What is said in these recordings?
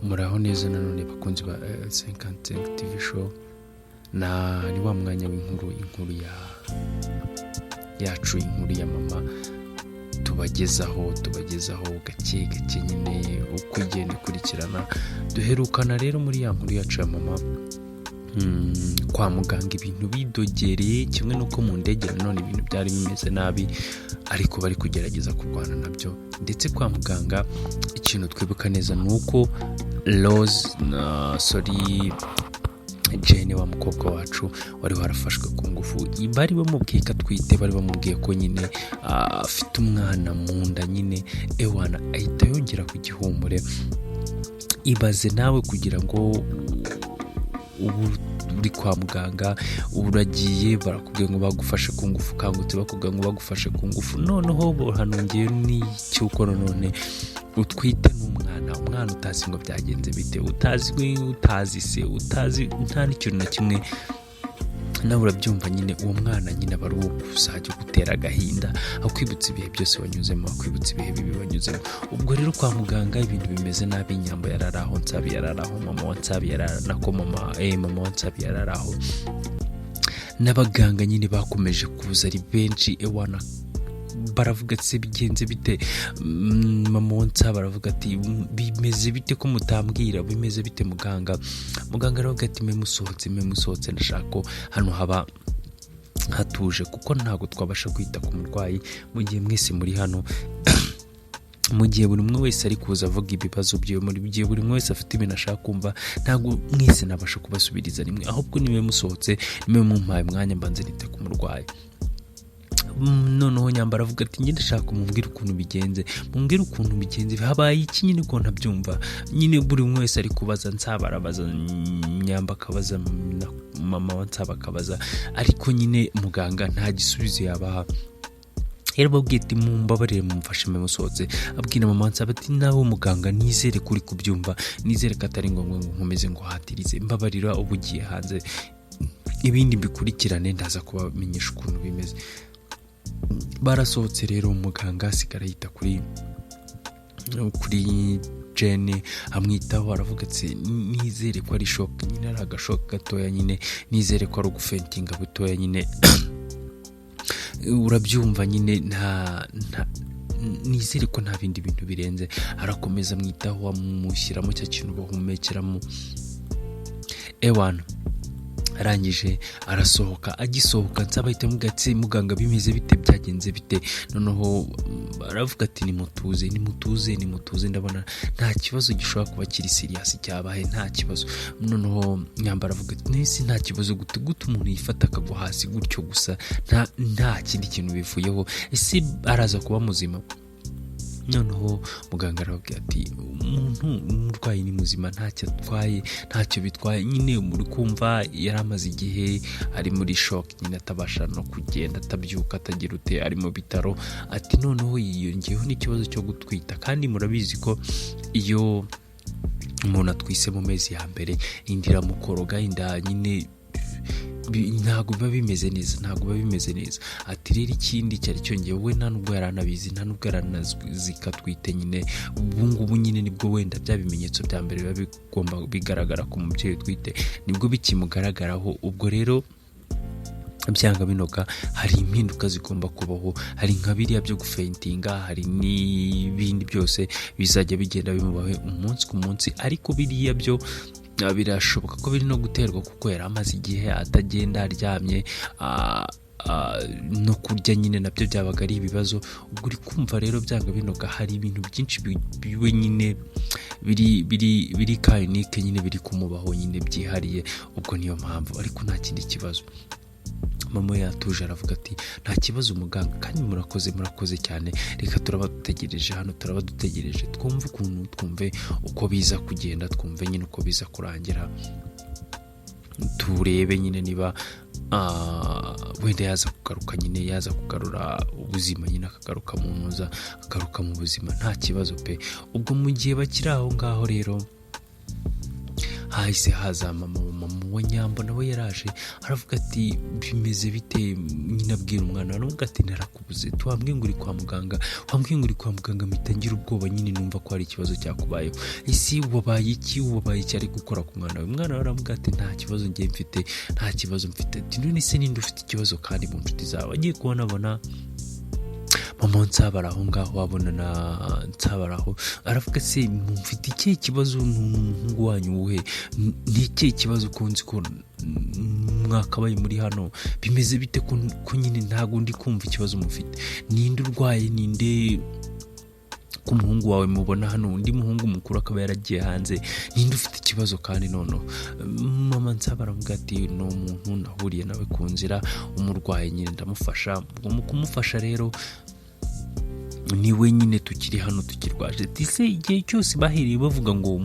Muraho neza nanone bakunzi ba 55 TV Show. Na ni wa mwanya w'inkuru, inkuru ya yacu, inkuru ya mama tubagezaho gake gake nyine uko igenda ikurikirana. Duherukana rero muri ya nkuru yacu ya mama, kwa muganga ibintu bidogereye kimwe n'uko mu ndege nanone ibintu byari bimeze nabi, ariko bari kugerageza kurwana nabyo. Ndetse kwa muganga ikintu twibuka neza ni uko Rose na, sorry, Jane, wa mukobwa wacu wari warafashwe ku ngufu, bari bamubwiye ko atwite, bari bamubwiye ko nyine afite umwana mu nda nyine. Ewana, ahita yongera ku gihumure. Ibaze nawe kugira ngo ubu uri kwa muganga, uragiye barakubwiye ngo bagufashe ku ngufu, ukangutse bakubwira ngo bagufashe ku ngufu, noneho hanongeye n'icyuko nanone utwite n'umwana, umwana utazi ngo byagenze bite, utazi we, utazi se, utazi nta n'ikintu na kimwe. Nawe urabyumva nyine, uwo mwana nyine aba ari uwo kuzajya gutera agahinda, akwibutsa ibihe byose wanyuzemo, akwibutsa ibihe bibi wanyuzemo. Ubwo rero kwa muganga ibintu bimeze nabi. Nyambo yari ari aho, Nsabi yari ari aho, mama wa Nsabi yari nako mama wa Nsabi yari ari aho, n'abaganga nyine bakomeje kuza ari benshi. Ewana, baravuga ati: "Se bigenze bite?" Mama wa Nsabi baravuga ati: "Bimeze bite ko mutambwira? Bimeze bite, muganga?" Muganga aravuga ati: "Mwe musohotse, mwe musohotse, ndashaka ko hano haba hatuje, kuko ntabwo twabasha kwita ku murwayi mu gihe mwese muri hano, mu gihe buri umwe wese ari kuza avuga ibibazo byiwe, muri gihe buri umwe wese afite ibintu ashaka kumva. Ntabwo mwese nabasha kubasubiriza rimwe. Ahubwo niwe musohotse, niwe mumpaye umwanya, mbanze nite ku murwayi." Noneho Nyambara avuga ati: "Njye ndashaka mumbwire ukuntu bigenze, mumbwire ukuntu bigenze. Habaye iki nyine ko ntabyumva?" Nyine buri umwe wese ari kubaza, Nsaba arabaza, Nyamba akabaza, na mama wa Nsaba akabaza, ariko nyine muganga nta gisubizo yabaha. Rero babwiye ati: "Mumbabarire, mumufashe mbe musohotse." Abwira mama Nsaba ati: "Nawe muganga, nizere ko uri kubyumva, nizere ko atari ngombwa ngo nkomeze ngo hatirize. Mbabarira, uba ugiye hanze, ibindi mbikurikirane, ndaza kubamenyesha ukuntu bimeze." Barasohotse rero, muganga asigara yita kuri Jene, amwitaho, aravuga ati: "Nizere ko ari shock nyine, ari agashock gatoya nyine, nizere ko ari ugufaintinga butoya nyine, urabyumva nyine, nta nizere ko nta bindi bintu birenze." Arakomeza amwitaho, amushyiramo cya kintu bahumekeramo. Ewana, arangije arasohoka. Agisohoka, Nsaba ahita amubwira ati: "Muganga, bimeze bite? Byagenze bite?" Noneho aravuga ati: "Nimutuze, nimutuze, nimutuze, ndabona nta kibazo gishobora kuba kiri serious cyabaye, nta kibazo." Noneho Nyambara aravuga ati: "Nese nta kibazo gute? Gute umuntu yifata akagwa hasi gutyo gusa, nta kindi kintu bivuyeho? Ese araza kuba muzima?" Noneho muganga arababwira ati: "Umuntu, umurwayi ni muzima, ntacyo atwaye, ntacyo bitwaye nyine. Muri kumva yari amaze igihe ari muri shock nyine, atabasha no kugenda, atabyuka, atagira ute, ari mu bitaro." Ati: "Noneho yiyongeyeho n'ikibazo cyo gutwita, kandi murabizi ko iyo umuntu atwise mu mezi ya mbere inda iramukoroga, inda nyine ntabwo biba bimeze neza, ntabwo biba bimeze neza." Ati: "Rero ikindi cyari cyongeye, we nta nubwo yari anabizi, nta nubwo yari anazi ko atwite nyine. Ubu ngubu nyine nibwo wenda bya bimenyetso bya mbere biba bigomba bigaragara ku mubyeyi utwite, nibwo bikimugaragaraho. Ubwo rero byanga binoga hari impinduka zigomba kubaho, hari nka biriya byo gufaintinga, hari n'ibindi byose bizajya bigenda bimubaho umunsi ku munsi. Ariko biriya byo birashoboka ko biri no guterwa kuko yari amaze igihe atagenda, aryamye, no kurya nyine nabyo byabaga ari ibibazo. Ubwo uri kumva rero byanga binoga hari ibintu byinshi biwe nyine biri ka unique nyine, biri kumubaho nyine byihariye. Ubwo niyo mpamvu, ariko nta kindi kibazo." Mama yatuje, aravuga ati: "Nta kibazo muganga, kandi murakoze, murakoze cyane. Reka turaba dutegereje hano, turaba dutegereje twumve ukuntu, twumve uko biza kugenda, twumve nyine uko biza kurangira, turebe nyine niba wenda yaza kugaruka nyine, yaza kugarura ubuzima nyine, akagaruka mu ntuza, akagaruka mu buzima, nta kibazo pe." Ubwo mu gihe bakiri aho ngaho rero, hahise haza mama. Mama Mama wa Nyambo nawe yaraje, aravuga ati: "Bimeze bite?" Nyine abwira umwana, aravuga ati: "Narakubuze, wambwiye ngo uri kwa muganga, wambwiye ngo uri kwa muganga, mpita ngira ubwoba nyine, numva ko hari ikibazo cyakubayeho. Ese wabaye iki? Wabaye iki?" Ari gukora ku mwana we. Umwana we aravuga ati: "Nta kibazo ngiye mfite, nta kibazo mfite." Ati: "None se ninde ufite ikibazo kandi mu nshuti zawe?" Agiye kubona, abona mama Nsabara aho ngaho, abona na Nsabara aho, aravuga: "Se mufite ikihe kibazo? Ni umuhungu wanyu wuhe? Ni ikihe kibazo ko nzi ko mwakabaye muri hano? Bimeze bite ko nyine ntabwo ndi kumva ikibazo mufite? Ninde urwaye? Ninde, ko umuhungu wawe mubona hano, undi muhungu mukuru akaba yaragiye hanze? Ninde ufite ikibazo kandi?" Noneho mama Nsaba aravuga ati: "Ni umuntu nahuriye nawe ku nzira, umurwayi nyine, ndamufasha. Ubwo mu kumufasha rero niwe nyine tukiri hano tukirwaje." Ati: "Se igihe cyose bahereye bavuga ngo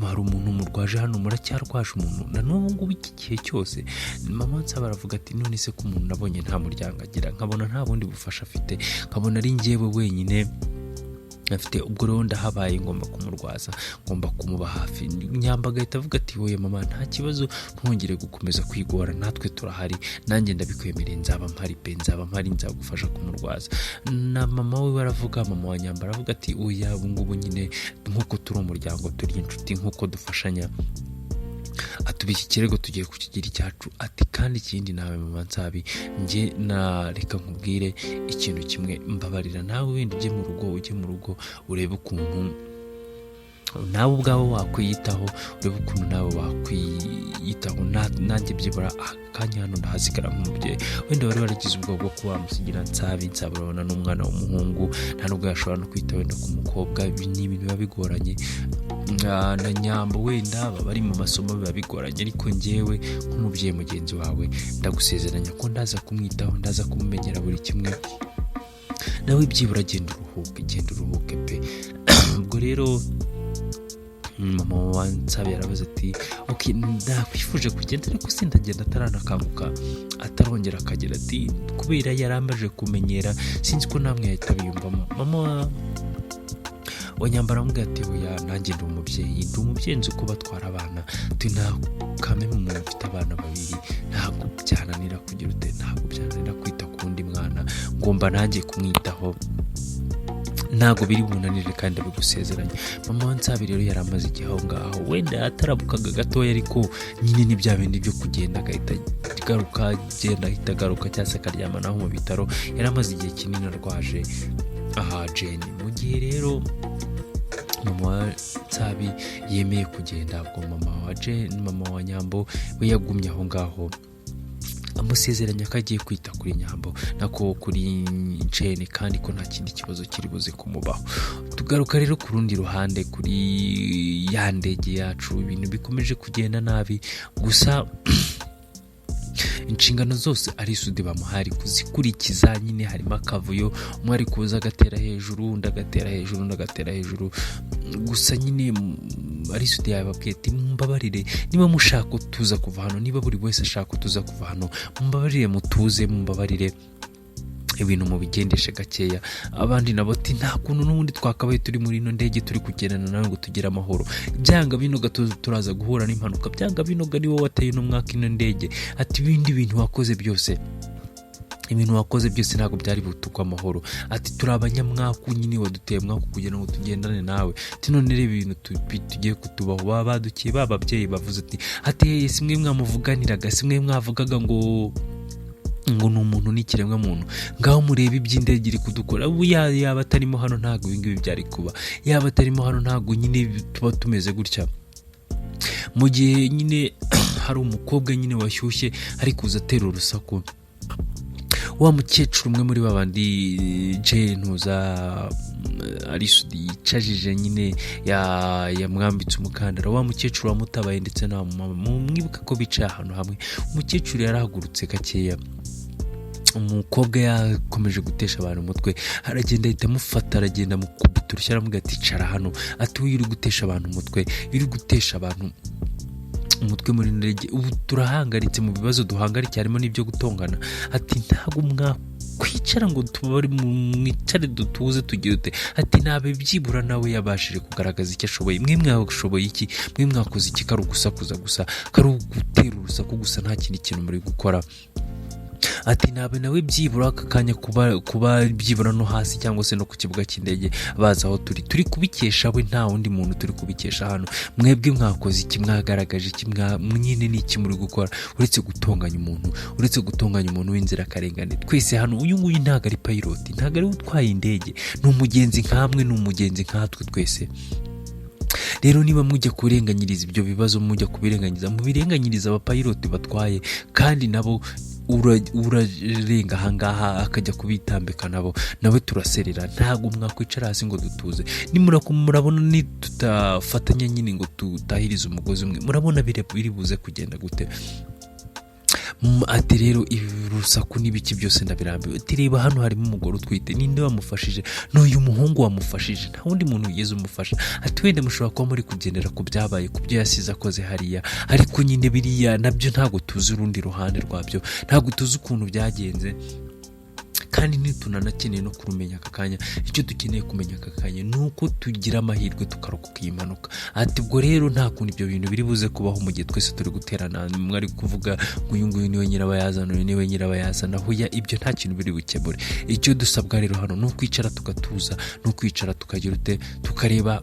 hari umuntu murwaje hano, muracyarwaje umuntu na n'ubu ngubu iki gihe cyose?" Mama Nsaba aravuga ati: "None se ko umuntu nabonye nta muryango agira, nkabona nta bundi bufasha afite, nkabona ari njyewe wenyine afite, ubwo rero ndahabaye, ngomba kumurwaza, ngomba kumuba hafi." Nyamba agahita avuga ati: "Wowe mama, nta kibazo, ntwongere gukomeza kwigora, natwe turahari, nanjye ndabikwemereye, nzaba mpari pe, nzaba mpari, nzagufasha kumurwaza." Na mama we baravuga, mama wa Nyamba aravuga ati: "Oya, ubu ngubu nyine nk'uko turi umuryango, turi inshuti, nk'uko dufashanya, atuba iki kirego tugiye kukigira icyacu." Ati: "Kandi ikindi nawe mama Nsabi, njye na reka nkubwire ikintu kimwe, mbabarira nawe wenda ujye mu rugo, ujye mu rugo urebe ukuntu nawe ubwawe wakwiyitaho, urebe ukuntu nawe wakwiyitaho. Nanjye byibura akanya hano ndahasigara nk'umubyeyi." Wenda wari waragize ubwoba bwo kuba wamusigira Nsabi. Nsabi urabona n'umwana w'umuhungu, nta nubwo yashobora no kwita wenda ku mukobwa, ibi ni ibintu biba bigoranye. Na Nyambo wenda baba bari mu masomo, biba bigoranye. "Ariko njyewe nk'umubyeyi mugenzi wawe ndagusezeranya ko ndaza kumwitaho, ndaza kumumenyera buri kimwe. Nawe byibura genda uruhuke, genda uruhuke pe." Ubwo rero mama wa Nsabi yaravuze ati: "Ok, nakwifuje kugenda, ariko sindagenda ataranakanguka, atarongera akagira." Ati: "Kubera yari amaze kumenyera, sinzi ko namwe yahita abiyumvamo." Mama wa Nyambara aramubwira ati: "Oya, nanjye ndi umubyeyi, ndi umubyeyi, nzi uko batwara abana." Ati: "Nta kame mu muntu ufite abana babiri ntabwo byananira kugira ute, ntabwo byananira kwita ku wundi mwana. Ngomba nanjye kumwitaho, ntabwo biri bunanire kandi ndabigusezeranya." Mama wa Nsabi rero yari amaze igihe aho ngaho, wenda yatarabukaga gatoya, ariko nyine ni bya bindi byo kugenda agahita agaruka, agenda ahita agaruka, cyangwa se akaryama naho mu bitaro. Yari amaze igihe kinini arwaje aha Jane. Mu gihe rero mama wa Nsabi yemeye kugenda, ubwo mama wa Jane, mama wa Nyambo we yagumye aho ngaho, amusezeranya ko agiye kwita kuri Nyambo, nako kuri Jane, kandi ko nta kindi kibazo kiri buze kumubaho. Tugaruka rero ku rundi ruhande kuri ya ndege yacu, ibintu bikomeje kugenda nabi. Gusa inshingano zose ari Sudi bamuhaye kuzikurikiza. Nyine harimo akavuyo, umwe ari kuza agatera hejuru, undi agatera hejuru, undi agatera hejuru. Gusa nyine ari Sudi yababwiye ati: "Mumbabarire, niba mushaka tuza kuva hano, niba buri wese ashaka tuza kuva hano, mumbabarire mutuze, mumbabarire ibintu mubigendeshe gakeya." Abandi nabo ati: "Nta kuntu n'ubundi twakabaye turi muri ino ndege turi kugendana nawe ngo tugire amahoro. Byanga binoga turaza guhura n'impanuka. Byanga binoga ni wowe wateye uno mwaka ino ndege." Ati: "Ibindi bintu wakoze byose, ibintu wakoze byose ntabwo byari butugwe amahoro." Ati: "Turi abanyamwaku nyine, waduteye mwaku kugira ngo tugendane nawe." Ati: "None reba ibintu tugiye kutubaho." Baba badukiye ba babyeyi bavuze ati: "Si mwe mwamuvuganiraga? Si mwe mwavugaga ngo ni umuntu n'ikiremwamuntu? Ngaho murebe iby'indege iri kudukora ubu. Yaba atarimo hano ntabwo ibi ngibi byari kuba. Yaba atarimo hano ntabwo nyine tuba tumeze gutya." Mu gihe nyine hari umukobwa nyine washyushye ari kuza atera urusaku, wa mukecuru umwe muri babandi Jane ntuza Arisudi yicajije nyine yamwambitse umukandara, wa mukecuru wamutabaye ndetse na mama, mwibuka ko bicaye ahantu hamwe. Umukecuru yarahagurutse gakeya, umukobwa yakomeje gutesha abantu umutwe, aragenda ahita amufata, aragenda amukubita urushyi, aramubwira ati: "Icara hano." Ati: "Uyu uri gutesha abantu umutwe, uri gutesha abantu Umutwe muri ndege, ubu turahangaritse mu bibazo duhangarikiye, harimo n'ibyo gutongana. Ati: "Ntabwo mwakwicara ngo tubari mwicare dutuze tugire ute?" Ati: "Nabe byibura nawe yabashije kugaragaza icyo ashoboye. Mwe mwashoboye iki? Mwe mwakoze iki? Kari ugusakuza gusa, kari ugutera urusaku gusa, nta kindi kintu muri gukora." Ati: "Nabe nawe byibura aka kanya kuba byibura no hasi cyangwa se no ku kibuga cy'indege bazi aho turi, turi kubikesha we, nta wundi muntu turi kubikesha hano. Mwebwe mwakoze iki? Mwagaragaje iki? Nyine ni iki muri gukora uretse gutonganya umuntu, uretse gutonganya umuntu w'inzirakarengane? Twese hano, uyu nguyu ntabwo ari pilot, ntabwo ari we utwaye indege, ni umugenzi nkamwe, ni umugenzi nkatwe twese. Rero niba mujya kurenganyiriza ibyo bibazo, mujya kubirenganyiriza, mubirenganyiriza abapilot batwaye, kandi nabo urarenga ahangaha akajya kubitambika, nabo nawe turaserera. Ntabwo mwakwicara hasi ngo dutuze. Nimurabona nitutafatanya nyine ngo tutahirize umugozi umwe, murabona biri buze kugenda gute?" Ati: "Rero ibi rusaku n'ibiki byose ndabirambiwe." Ati: "Reba hano harimo umugore utwite. Ninde wamufashije? Ni uyu muhungu wamufashije, nta wundi muntu wigeze umufasha." Ati: "Wenda mushobora kuba muri kugendera ku byabaye, ku byo yasize akoze hariya, ariko nyine biriya nabyo ntabwo tuzi urundi ruhande rwabyo, ntabwo tuzi ukuntu byagenze, kandi ntitunanakeneye no kurumenya aka kanya. Icyo dukeneye kumenya aka kanya ni uko tugira amahirwe tukarokoka iyi mpanuka." Ati: "Ubwo rero nta kuntu ibyo bintu biri buze kubaho mu gihe twese turi guterana, umwe ari kuvuga ngo uyu nguyu niwe nyirabayazana, uyu niwe nyirabayazana. Huya, ibyo nta kintu biri bukemure. Icyo dusabwa rero hano ni ukwicara tugatuza, ni ukwicara tukagira ute, tukareba,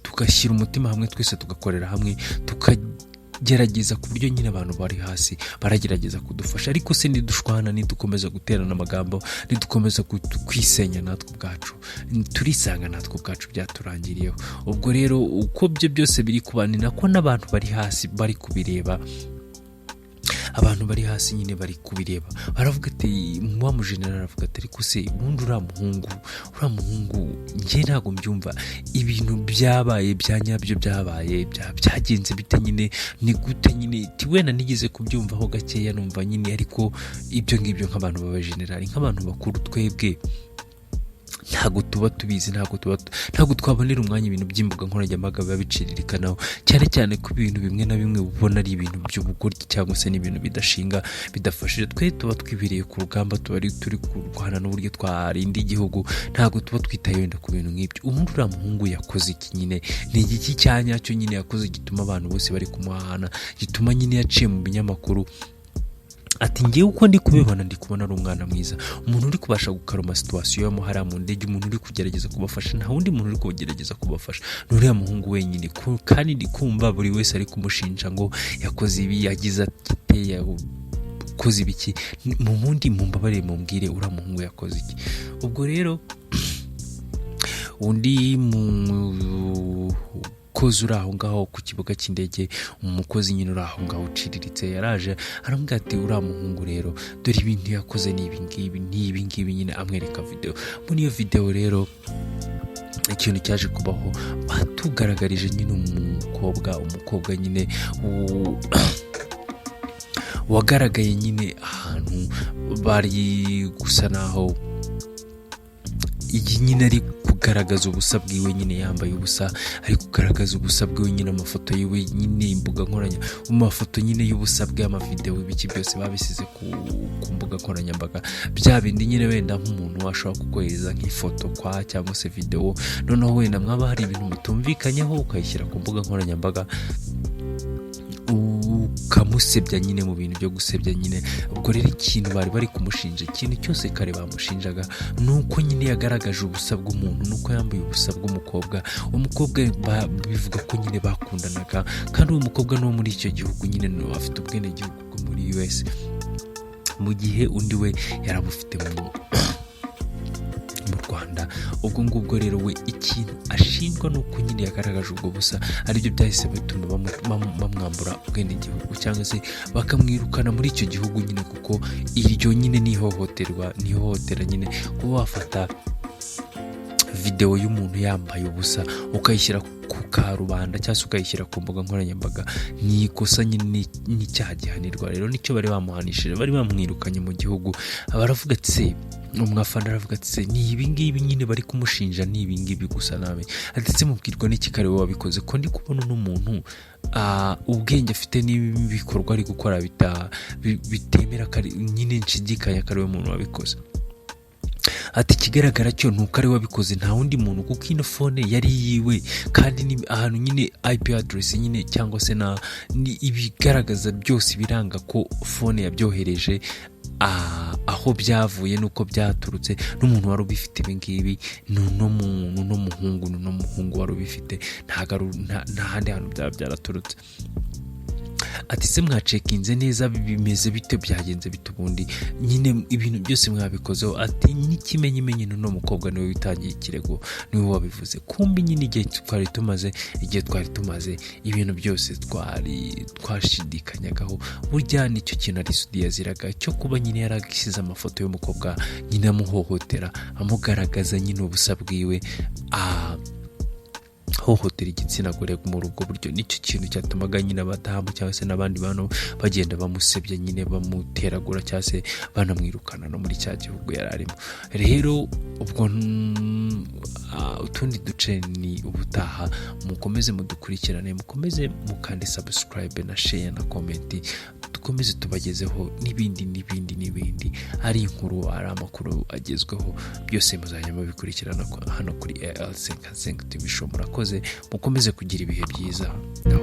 tugashyira umutima hamwe, twese tugakorera hamwe, tukagerageza ku buryo nyine abantu bari hasi baragerageza kudufasha. Ariko se nidushwana, nidukomeza guterana amagambo, nidukomeza kwisenya natwe ubwacu, turisanga natwe ubwacu byaturangiriyeho." Ubwo rero uko byo byose biri kuba, ni nako n'abantu bari hasi bari kubireba. Abantu bari hasi nyine bari kubireba, baravuga ati, wa mujenerali aravuga ati: "Ariko se ubundi uriya muhungu njye ntabwo mbyumva. Ibintu byabaye bya nyabyo byabaye byagenze bite nyine? Ni gute nyine?" Ati: "Wenda nigeze kubyumvaho gakeya, numva nyine, ariko ibyo ngibyo nk'abantu b'abajenerali, nk'abantu bakuru, twebwe ntabwo tuba tubizi, ntabwo twabonera umwanya ibintu by'imbuga nkoranyambaga biba biciririkanaho, cyane cyane ko ibintu bimwe na bimwe ubona ari ibintu by'ubugoryi cyangwa se n'ibintu bidashinga, bidafashije. Twe tuba twibereye ku rugamba, tuba turi kurwana n'uburyo twarinda igihugu, ntabwo tuba twitaye wenda ku bintu nk'ibyo. Ubundi uriya muhungu yakoze iki nyine? Ni igiki cya nyacyo nyine yakoze gituma abantu bose bari kumuhahana, gituma nyine yaciye mu binyamakuru?" Ati: "Ngewe uko ndi kubibona, ndi kubona ari umwana mwiza, umuntu uri kubasha gukaruma situation yo hariya mu ndege, umuntu uri kugerageza kubafasha. Nta wundi muntu uri kugerageza kubafasha, ni uriya muhungu wenyine. Kandi ndi kumva buri wese ari kumushinja ngo yakoze ibi, yagize ate, yakoze ibiki. Mu bundi mumbabarire mumbwire, uriya muhungu yakoze iki?" Ubwo rero undi mukozi uri aho ngaho ku kibuga cy'indege, umukozi nyine uri aho ngaho uciriritse, yaraje aramubwira ati: "Uriya muhungu rero, dore ibintu yakoze ni ibi ngibi, ni ibi ngibi." Nyine amwereka videwo. Muri iyo videwo rero, ikintu cyaje kubaho, batugaragarije nyine umukobwa nyine wagaragaye nyine ahantu bari gusa naho iyi nyine ari kugaragaza ubusa bwiwe, nyine yambaye ubusa, ari kugaragaza ubusa bwiwe nyine, amafoto yiwe nyine, imbuga nkoranya, amafoto nyine y'ubusa bwe, amavidewo, ibiki byose babisize ku mbuga nkoranyambaga. Bya bindi nyine wenda nk'umuntu ashobora kukohereza nk'ifoto kwa cyangwa se videwo, noneho wenda mwaba hari ibintu mutumvikanyeho, ukayishyira ku mbuga nkoranyambaga, ukamusebya nyine mu bintu byo gusebya nyine. Ubwo rero ikintu bari bari kumushinja, ikintu cyose kare bamushinjaga, ni uko nyine yagaragaje ubusa bw'umuntu, ni uko yambaye ubusa bw'umukobwa. Umukobwa bivuga ko nyine bakundanaga, kandi uwo mukobwa ni uwo muri icyo gihugu nyine, afite ubwenegihugu bwo muri US, mu gihe undi we yarabufite mu Rwanda. Ubwo ngubwo rero we ikintu ashinjwa ni uko nyine yagaragaje ubwo busa, aribyo byahise bituma bamwambura ubwenegihugu cyangwa se bakamwirukana muri icyo gihugu nyine, kuko iryo nyine ni ihohoterwa, ni ihohotera nyine kuba wafata Videwo y'umuntu yambaye ubusa ukayishyira ku karubanda cyangwa se ukayishyira ku mbuga nkoranyambaga ni ikosa nyine, n'icyaha gihanirwa. Rero nicyo bari bamuhanishije, bari bamwirukanye mu gihugu. Baravuga ati se, umwafana aravuga ati se, ni ibingibi nyine bari kumushinja, ni ibingibi gusa nawe? Ndetse mubwirwa n'iki ko ari we wabikoze, ko ndi kubona uno muntu ubwenge afite n'ibikorwa ari gukora bitemera ko nyine nshidikanya ko ari we muntu wabikoze? Ati ikigaragara cyo ni uko ari we wabikoze, nta wundi muntu, kuko ino phone yari yiwe, kandi ni ahantu nyine IP address nyine cyangwa se na ni ibigaragaza byose biranga ko phone yabyohereje, aho byavuye n'uko byaturutse n'umuntu wari ubifite. Ibi ngibi ni uno muntu, uno muhungu, ni uno muhungu wari ubifite, ntabwo ari nta handi hantu byaba byaraturutse. Ati se mwacekinze neza? Bimeze bite? Byagenze bite? Ubundi nyine ibintu byose mwabikozeho? Ati n'ikimenyimenyi n'uno mukobwa niwe witangiye ikirego, niwe wabivuze. Kumbi nyine igihe twari tumaze ibintu byose twari twashidikanyagaho, burya nicyo kintu Ally Soudy yaziraga, cyo kuba nyine yarashyize amafoto y'umukobwa nyine amuhohotera, amugaragaza nyine ubusa bwiwe, hohotera igitsina gore muri ubwo buryo. Nicyo kintu cyatumaga nyine abadamu cyangwa se n'abandi bantu bagenda bamusebya nyine, bamuteragura cyangwa se banamwirukana no muri cya gihugu yari arimo. Rero ubwo utundi duce ni ubutaha. Mukomeze mudukurikirane, mukomeze mukande subscribe na share na comment, dukomeze tubagezeho n'ibindi n'ibindi n'ibindi, ari inkuru, ari amakuru agezweho, byose muzajya mubikurikirana hano kuri AL Senka Senka TV Show. Murakoze, mukomeze kugira ibihe byiza naho.